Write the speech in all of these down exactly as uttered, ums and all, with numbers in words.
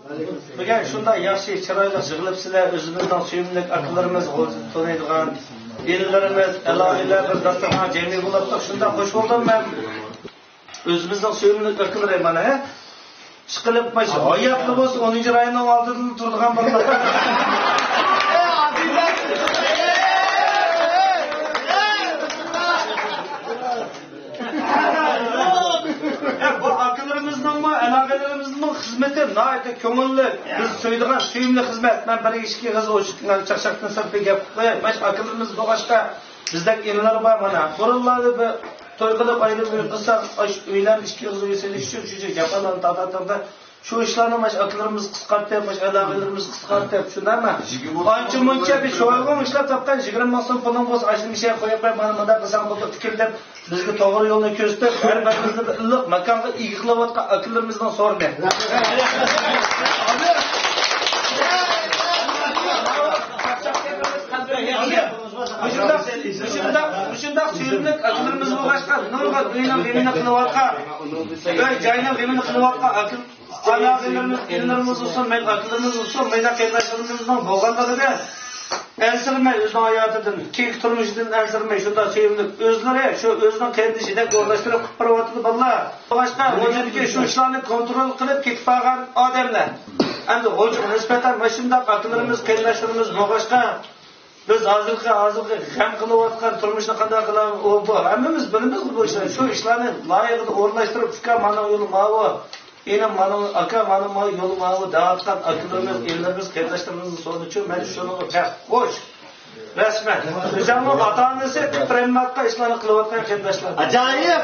بۈگۈن شۇنداق ياخشى، چىرايلىق يىغىلىپسىلەر، ئۆزىمىزنىڭ سۆيۈملۈك ئاكىلىرىمىز، تونۇيدىغان ئىنىلىرىمىز، ئالاھىدىلەر بىر داستىخانغا جەمئىي بولۇپتۇق. شۇنداق خۇش بولدۇم مەن. ئۆزىمىزنىڭ سۆيۈملۈك ئاكىلىرى مانا، ھە؟ ئىشقىلىپ، مانا ھاياتلا بولسا، ئونىنچى رايوننىڭ ئالدىدا تۇرىدىغان بىر بۇ ئاكىلىرىمىزنىڭمۇ، ئالاھىدىلىرىمىزنىڭمۇ خىزمىتى ناھايىتى كۆڭۈللۈك. بىز سۆيىدىغان سۆيۈملۈك خىزمەت. مەن بىر ئىككى ئېغىز ئوشۇق چاقچاقتىن سىرتقى گەپ قىلىپ قوياي. مانا ئاكىلىرىمىز بولغاچقا، بىزدەك ئىنىلار بار مانا. بۇرۇنلاردا بىر توي قىلىپ، ئايرىم ئۆي قىلساق، ئاشۇ ئۆيلەرنى ئىككى ئېغىز ئۆي سېلىش ئۈچۈن شۇ جاپالارنى تارتاتتۇق. شۇ ئىشلارنى مانا ئاكىلىرىمىز قىسقارتىپ، مانا ئالاھىدىلىرىمىز قىسقارتىپ، شۇنداقمۇ؟ ئانچە مۇنچە بىر شويغۇڭ ئىشلەپ تاپقان يىگىرمە مىڭ سوم پۇلۇڭ بولسا، ئاشۇنى مىشەگە قويۇپ قويۇپ، مانا مۇنداق قىلساڭ بولىدۇ، تىكىل دەپ، بىزگە توغرا يولنى كۆرسىتىپ، ھەر بىرىمىزنى بىر ئىللىق ماكانغا ئىگە قىلىۋاتقان ئاكىلىرىمىزنىڭ سورىنى. مۇشۇنداق، مۇشۇنداق، مۇشۇنداق سۆيۈملۈك ئاكىلىرىمىز بولغاچقا، نۇرغۇن ئۆينىڭ غېمىنى قىلىۋاتقان، ئۆي جاينىڭ غېمىنى قىلىۋاتقان ئاكىل ئالاھىدىلىرىمىز، ئىنىلىرىمىز بولسۇن، مەيلى ئاكىلىرىمىز بولسۇن، مەيلى قېرىنداشلىرىمىزنىڭ بولغانلىقىدا ئەنسىرىمەي ئۆزىنىڭ ھاياتىدىن، كېيىنكى تۇرمۇشىدىن ئەنسىرىمەي شۇنداق سۆيۈملۈك ئۆزلىرى شۇ ئۆزىنىڭ قېرىندىشىدەك ئورۇنلاشتۇرۇپ قىلىپ بېرىۋاتىدۇ بالىلار. باشقا ھۇجرىدىكى شۇ ئىشلارنى كونترول قىلىپ كېتىپ بارغان ئادەملەر. ئەمدى ھۇجرىغا نىسبەتەن مۇشۇنداق ئاكىلىرىمىز، قېرىنداشلىرىمىز بولغاچقا، بىز ھازىرقى، ھازىرقى غەم قىلىۋاتقان تۇرمۇشنى قانداق قىلار، ئۇ، بۇ، ھەممىمىز بىلىمىز بۇ ئىشلارنى. شۇ ئىشلارنى لايىقىدا ئورۇنلاشتۇرۇپ، ئۇكا، مانا يولى ماۋۇ، ئىنىم، مانا، ئاكا، مانا ما-، يولى ماۋۇ دەۋاتقان ئاكىلىرىمىز، ئىنىلىرىمىز، قېرىنداشلىرىمىزنىڭ سورىنىچۇ، مەن شۇنىڭغا بەك خوش. رەسمەن. ئۆزۈمنىڭ ئاتا-ئانىسى تىترەممەكتە ئىشلارنى قىلىۋاتقان قېرىنداشلار. ئاجايىپ!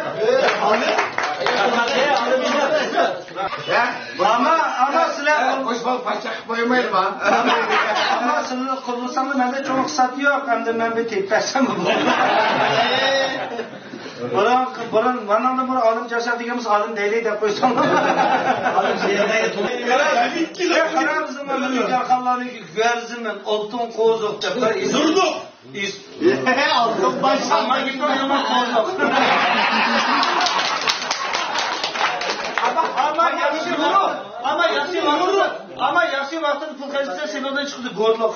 ئەمما، ئەمما سىلەر قوشماق پاچاق قىلىپ قويمايدۇ ما. ئەمما سىلەر قۇرۇلساڭلار مەندە چوڭ ئىقتىساد يوق. ئەمدى مەن بىر تېپىپ بەرسەم بولىدۇ. بۇرۇن، بۇرۇن، مانا بۇرۇن ئالىم جاشا دېگەنمىز، ئالىم دەيلى دەپ قويساڭلار. ئالىم دەيلى. يا، قارا، بىزنىڭ مەملىكەت كارخانىلارنى گۆرزىمىن، ئالتۇن قوزۇق دەپ بىر ئىسىم. زوردۇق. ئىس-، ئالتۇن باش. ئەمما ياخشى يورۇق. ئەمما ياخشى يورۇق. ئەمما ياخشى ۋاقتىدا پۇل خەجلىسە، سېنىڭدىن چىقىدۇ گورلۇق.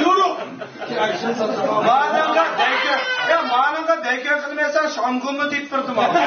يورۇق. مانىڭغا دەيكە، يا، مانىڭغا دەيكە قىلمىسا، شامگۇممۇ دېيىپ بېرىدۇ ماڭا.